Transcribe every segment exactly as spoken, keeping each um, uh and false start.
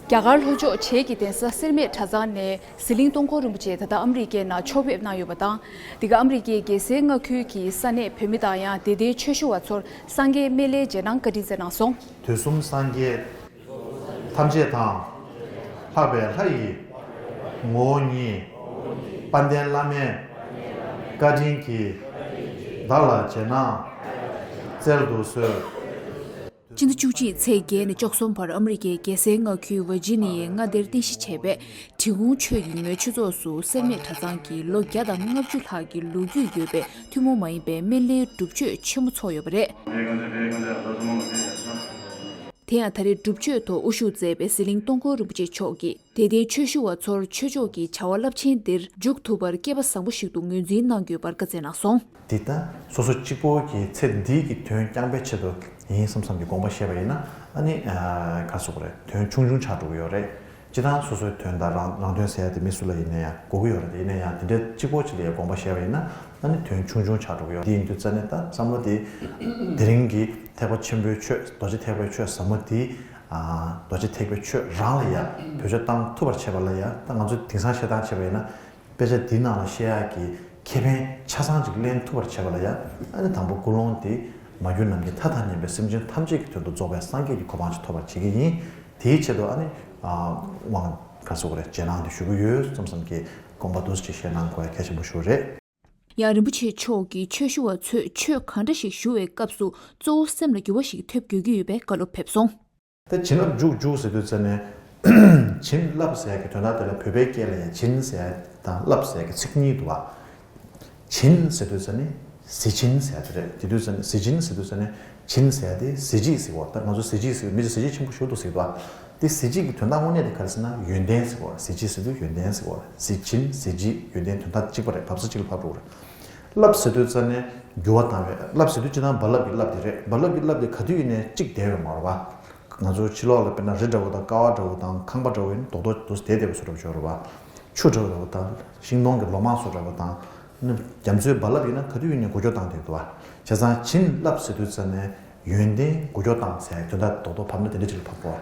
རྒྱ་གར་ལྷོ་ཕྱོགས་བྱེས་ཀྱི་གདན་ས་སེར་སྨད་གྲྭ་ཚང་ནས་ཟི་ལིང་སྟོང་འཁོར་རིན་པོ་ཆེ་ད་ལྟ་ཨ་མི་རི་ཀའི་ནང་ཕྱོགས་ཕེབས་གནང་ཡོད་པ་དང་། འདི་ག་ཨ་མི་རི་ཀའི་རྒྱལ་སའི་མངའ་ཁུལ་གྱི་ས་གནས་བོད་མི་དང་ཡང་དད་ལྡན་ཆོས་ཞུ་བ་ཚོར་སངས་རྒྱས་སྨན་བླའི་རྗེས་གནང་བཀའ་དྲིན་སྩལ་གནང་སོང་། དུས་གསུམ་སངས་རྒྱས་ཐམས་ཅད་དང་། ལྷག་པའི་ལྷ་ཡི་ངོ་བོ་ཉིད། དཔལ་ལྡན་བླ་མའི་བཀའ་དྲིན་གྱིས། བདག་ལ་རྗེས་གནང་སྩལ་དུ་གསོལ། སྤྱི་ཟླ་བཅུ་གཅིག་ཚེས་བརྒྱད་ནས་བཅུ་གསུམ་བར་ཨ་མི་རི་ཀའི་རྒྱལ་སའི་མངའ་ཁུལ་ཝར་ཇི་ནི་ཡའི་མངའ་སྡེར་རྟེན་གཞི་བྱས་པའི་འབྲི་གུང་ཆོས་ཀྱི་ངོས་ཆོས་ཚོགས་སུ་སེར་སྨད་གྲྭ་ཚང་གི་ལོ་བརྒྱ་དང་ལྔ་བཅུ་ལྷག་གི་ལོ་རྒྱུས་ཡོད་པའི་ཐུན་མོང་མ་ཡིན་པའི་སྨན་བླའི་སྒྲུབ་མཆོད་ཆེན་མོ་ཚོགས་ཡོད་པ་རེད། དེ་ཡང་ད་རེས་སྒྲུབ་མཆོད་ཐོག་དབུ་བཞུགས་མཛད་པའི་ཟི་ལིང་སྟོང་འཁོར་རིན་པོ་ཆེ་མཆོག་གིས་དད་ལྡན་ཆོས་ཞུ་བ་ཚོར་ཆོས་ཕྱོགས་ཀྱི་བྱ་བ་རླབས་ཆེན་འདིར་འཇུག་ཐུབ་པར་སྐལ་པ་བཟང་པོ་ཞིག་ཏུ་ངོས་འཛིན་གནང་དགོས་པར་བཀའ་སྩལ་གནང་སོང་། འདི་ལྟ་སོ་སོ་གཅིག་པོ་གི་ཚེ་འདི་གི་དོན་རྐྱང་པའི་ཆེད་དུ་ཡིན་བསམ་བསམ་གྱི་དགོངས་པ་བཞེས་པ་ཡིན་ན། ཨ་ནི་ཨ་ག་རེ་ཟེར་དགོས་རེད། དོན་ཆུང་ཆུང་ཆགས་འགྲོ་གི་ཡོད་རེད། སྤྱིར་བཏང་སོ་སོའི་དོན་དང་རང་རང་དོན་ཟེར་ཡ་དེ་མི་སུ་ལ་ཡིན་ན་ཡང་དགོས་ཀྱི་ཡོད་རེད། དེ་ཡིན་ན་ཡང་དེ་འདྲའི་གཅིག་པོ་གཅིག་ལ་ཡང་དགོངས་པ་བཞེས་པ་ཡིན་ན། ཨ་ནི་དོན་ཆུང་ཆུང་ཆགས་འགྲོ་གི་ཡོད། དེ་ཡིན་དུས་ཙ་ནས་ད་བསམ་བློ་དེ་དེ་རིང་གི་ཐེག་པ་ཆེན་པོའི་ཆོས། རྡོ་རྗེ་ཐེག་པའི་ཆོས་ཟབ་མོ་དེ། ཨ་རྡོ་རྗེ་ཐེག་པའི་ཆོས་རང་ལ་ཡང་བེད་སྤྱོད་བཏང་ཐུབ་པར་བྱེད་པ་ལ་ཡང་། ད་ང་ཚོས་དེང་སང་བཤད་སྟངས་བྱས་པ་ཡིན་ན། དཔེ་ཆ་འདི་ནང་ལ་བཤད་ཡག་གི་ཁེ་ཕན་ཆ་ཚང་ཅིག་ལེན་ཐུབ་པར་བྱེད་པ་ལ་ཡང་། ཨ་ནི་དང་པོ་ཀུན་སློང་དེ་མ་གྱུར་ནམ་མཁའི་མཐའ་དང་མཉམ་པའི་སེམས་ཅན་ཐམས་ཅད་ཀྱི་དོན་དུ་རྫོགས་པའི་སངས་རྒྱས་ཀྱི་གོ་འཕང་ཅིག་ཐོབ་པར་བྱེད་ཀྱི་ཡིན། དེའི་ཆེད་དུ་ཨ་ནི་ཨ་དབང་ག་རེ་ཟེར་དགོས་རེད། རྗེས་གནང་དེ་ཞུ་གི་ཡོད་བསམ་བསམ་གྱི་དགོངས་པ་འདུག་སེ་ཅིག་བཞེས་གནང་དགོས་ཡ་གལ་ཆེན་པོ་ཞིག་རེད། ཡང་རིན་པོ་ཆེ་མཆོག་གིས་ཆོས་ཞུ་བ་ཚོས་ཆོས་གང་འདྲ་ཞིག་ཞུ་བའི་སྐབས་སུ་གཙོ་བོ་སེམས་ལ་འགྱུར་བ་ཞིག་ཐེབས་དགོས་ཀྱི་ཡོད་པའི་བཀའ་སློབ་ཕེབས་སོང་། ད་བྱིན་རླབས་འཇུག་འཇུག་ཟེར་དུས་ཙ་ནས། བྱིན་རླབས་ཟེར་ཡག་གི་དོན་དག་དེ་ལ་བོད་པའི་སྐད་ལ་ཡང་བྱིན་ཟེར་ཡག་དང་རླབས་ཟེར་ཡག་གི་ཚིག་གཉིས་འདུག་བ། བྱིན་ཟེར་དུས་ཙ་ནས་གཟི་བྱིན་ཟེར་ཡག་དེ་རེད། དེ་དུས་ཙ་ནས་གཟི་བྱིན་ཟེར་དུས་ཙ་ནས། བྱིན་ཟེར་ཡག་དེ་གཟི་བརྗིད་ཟེར་བ། ད་ང་ཚོ་གཟི་བརྗིད་ཟེར། མི་ཚོས་གཟི་བརྗིད་ཆེན་པོ་ཞེ་པོ་འདུག་ཟེར་གི་འདུག་བ། དེ་གཟི་བརྗིད་ཀྱི་དོན་དག་དངོས་གནས་དེ་ག་རེ་ཟེར་ན་ཡོན་ཏན་ཟེར་བ། གཟི་བརྗིད་ཟེར་དུས་ཡོན་ཏན་ཟེར་བ། གཟི་བྱིན་གཟི་བརྗིད་ཡོན་ཏན་དོན་དག་གཅིག་པ་རེད། བབས་ས་གཅིག་ལ་བབས་འགྲོ་གི་རེད། རླབས་ཟེར་དུས་ཙ་ནས་འགྱུར་བ་བཏང་བའི། རླབས་ཟེར་དུས་སྤྱིར་བཏང་རྦ་རླབས་ཀྱི་རླབས་དེ་རེད། རྦ་རླབས་ཀྱི་རླབས་དེ་ག་དུས་ཡིན་ནའི་གཅིག་བསྡད་ཡོད་མ་རེད་པ། ང་ཚོ་ཕྱི་ལོགས་ལ་དཔེར་ན་རི་འདྲ་བོ་དང་ཀ་བ་འདྲ་བོ་དང་ཁང་པ་འདྲ་བོ་ཡིན་ན་རྡོག་རྡོག་འདུག་སེ་བསྡད་བསྡད་པ་བཟོ་འདྲ་བྱོས་རེད་པ། ཆུ་འདྲ་བོ་དང་ཤིང་སྡོང་གི་ལོ་མ་བཟོ་འདྲ་བོ་དང་། ནི་རྒྱ་མཚོའི་རྦ་རླབས་ཡིན་ན་ག་དུས་ཡིན་ནའི་འགུལ་སྐྱོད་བཏང་བསྡད་འདུག་བ། བྱས་ཙང་བྱིན་རླབས་ཟེར་དུས་ཙ་ནས་ཡོན་ཏན་འགུལ་སྐྱོད་བཏང་ཟེར་དོན་དག་རྡོག་རྡོག་ཕབ་ན་དེ་འདྲ་ཅིག་ལ་ཕབ་དགོས་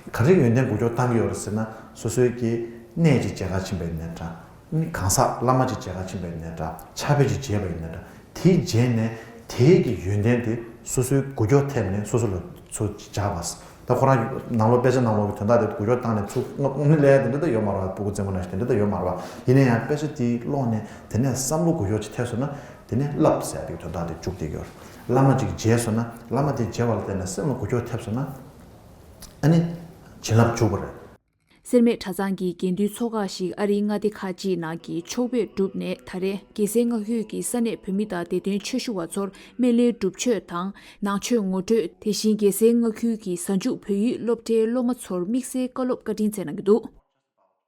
བ། ག་རེ་ཡོན་ཏན་འགུལ་སྐྱོད་བཏང་གི་ཡོད་རེད་ཟེར་ན། སོ་སོའི་གི་གནས་ཅིག་མཇལ་ཁ་ཕྱིན་པ་ཡིན་ནའི་འདྲ། ནི་གང་ཟག་བླ་མ་ཅིག་མཇལ་ཁ་ཕྱིན་པ་ཡིན་ནའི་འདྲ། ཕྱག་དཔེ་ཅིག་མཇལ་བ་ཡིན་ནའི་འདྲ། དེ་མཇལ་ནས་དེའི་གི་ཡོན་ཏན་དེ་སོ་སོའི་འགུལ་སྐྱོད་ཐེབས་ནས་སོ་སོ་ལ་ཚུར་འཇགས་པ། ད་ཁོ་རང་ནང་ལོགས་དཔེ་ཆ་ནང་ལོགས་ཀྱི་དོན་དག་དེ་འགུལ་སྐྱོད་བཏང་ནས་ཚུར་དངོས་གནས་ལས་དེ་འདྲ་ད་ཡོད་མ་རེད་པ། སྤུ་གུ་རྩེད་མོ་ནང་བཞིན་དེ་འདྲ་ད་ཡོད་མ་རེད་པ། ཡིན་ན་ཡང་དཔེ་ཆ་དེ་ཀློག་ནས་དེ་ནས་བསམ་བློ་འགུལ་སྐྱོད་ཅིག་ཐེབས་སོང་ན། དེ་ནས་རླབས་ཟེར་ཡག་དེ་གི་དོན་དག་དེ་འཇུག་བསྡད་ཀྱི་ཡོད་རེད། བླ་མ་ཅིག་མཇལ་སོང་ན། བླ་མ་དེ་མཇལ་བ་ལ་བརྟེན་ནས་སེམས་ལ་འགུལ་སྐྱོད་ཐེབས་སོང་ན། ཨ་ནི་བྱིན་རླབས་འཇུག་པ་རེད། སེར་སྨད་གྲྭ་ཚང་གི་དགེ་འདུན་ཚོགས་ཁག་ཞིག་ཨ་རིའི་མངའ་སྡེ་ཁག་ཅིག་ནང་གི་ཕྱོགས་ཕེབས་གྲུབ་ནས་ད་རེས་རྒྱལ་སའི་མངའ་ཁུལ་གྱི་ས་གནས་བོད་མི་དང་དད་ལྡན་ཆོས་ཞུ་བ་ཚོར་སྨན་བླའི་སྒྲུབ་མཆོད་དང་ནང་ཆོས་ངོ་སྤྲོད། དེ་བཞིན་རྒྱལ་སའི་མངའ་ཁུལ་གྱི་གཟའ་མཇུག་བོད་ཡིག་སློབ་གྲྭའི་སློབ་མ་ཚོར་དམིགས་བསལ་བཀའ་སློབ་བཀའ་དྲིན་སྩལ་གནང་གི་འདུག།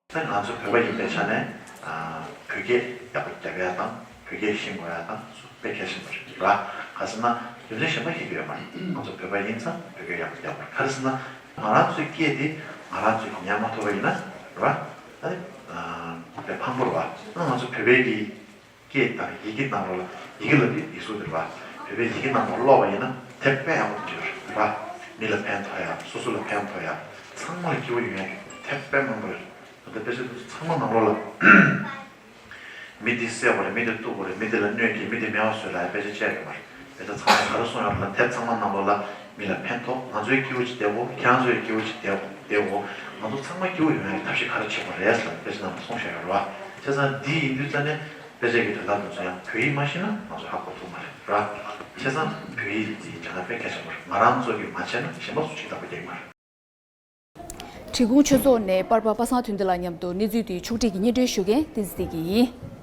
ད་ང་ཚོ་བོད་པ་ཡིན་པའི་ཆ་ནས་ཨ་བོད་སྐད་ཡག་པོ་རྒྱབ་ཡ་དང་། བོད་སྐད་ཤེས་དགོས་ཡ་དང་སོགས་དཔེ་གལ་ཆེན་པོ་རེད་ར། ག་ཟེར་ན་རྒྱུ་མཚན་གཞན་པ་ཤེས་ཀྱི་ཡོད་མ་རེད། ང་ཚོ་བོད་པ་ཡིན་ཙང་བོད་སྐད་ཡག་པོ་རྒྱག་དགོས། ག་རེ་ཟེར་ན་ང་རང་ཚོའི་སྐད་དེ་ང་རང་ཚོས་ཉན་མ་ཐུབ་པ་ཡིན་ན་ར། ཨ་ནི་ཨ་དཔེ་ཕངས་པོ་རེད་བ། ང་ཚོ་བོད་པའི་གི་སྐད་དང་ཡི་གེ་ནང་ལོགས་ལ། ཡི་གེ་ལབ་དུས་ཡིག་གཟུགས་དེ་རེད་བ། བོད་པའི་ཡི་གེ་ནང་ལོགས་ཀློག་པ་ཡིན་ན་དེབ་དཔེ་ཡག་པོ་ཅིག་རེད་བ། མི་ལ་ཕན་ཐོགས་ཡ། སོ་སོ་ལ་ཕན་ཐོགས་ཡ། ཚང་མ་ལ་སྐྱིད་པོ་ཡོང་ཡ་གི་དེབ་དཔེ་མང་པོ་རེད། ད་ལྟ་དཔེ་ཆ་དེ་ཚོ་ཚང་མ་ནང་ལོགས་ལ། མི་འདི་བསད་དགོས་རེད། མི་འདི་གཏུབ་དགོས་རེད། མི་འདི་ལ་གནོད་ཀྱི། མི་འདི་མེད་པ་བཟོས་ལ་དཔེ་ཆ་བཅད་ཡོད་མ་རེད། དཔེ་ཆ་ཚང་མ་ག་རེ་གསུངས་ཡོད་ལབ་ན་དེབ་ཚང་མ་ནང་ལོགས་ལ་མི་ལ་ཕན་ཐོགས། ང་ཚོའི་སྐྱིད་པོ་ཅིག་བསྡད་དགོས། ཁྱེད་རང་ཚོའི་སྐྱིད་པོ་ཅིག་བསྡད་དགོས། བསྡད་དགོས། ང་ཚོ་ཚང་མ་སྐྱིད་པོ་ཡོང་ཡ་གི་ཐབས་ཤེས་ག་རེ་བྱེད་དགོས་རེད་ལབ་དཔེ་ཆ་ནང་ལ་གསུངས་བཞག་ཡོད་རེད་བ། བྱས་ཙང་འདི་ཡིན་དུས་ཙ་ནས་དཔེ་ཆ་གི་དོན་དག་དེ་ཚོ་ཡང་བོད་ཡིག་མ་ཤེས་ན་ང་ཚོ་ཧ་གོ་ཐུབ་མ་རེད་ར། བྱས་ཙང་བོད་ཡིག་འདི་སྦྱང་ན་དཔེ་གལ་ཆེན་པོ་རེད། ང་རང་ཚོ་གིས་མ་བྱས་ན་གཞན་པ་ཚོས་བྱེད་ཐུབ་ཀྱི་མ་རེད། འབྲི་གུང་ཆོས་ཚོགས་ནས་པར་པ་པ་སངས་དོན་ལྡན་ལགས་མཉམ་དུ་གནས་ཚུལ་འདི་ཕྱོགས་སྒྲིག་གིས་སྙན་སྒྲོན་ཞུ་མཁན་བསྟན་འཛིན་བདེ་སྐྱིད་ཡིན།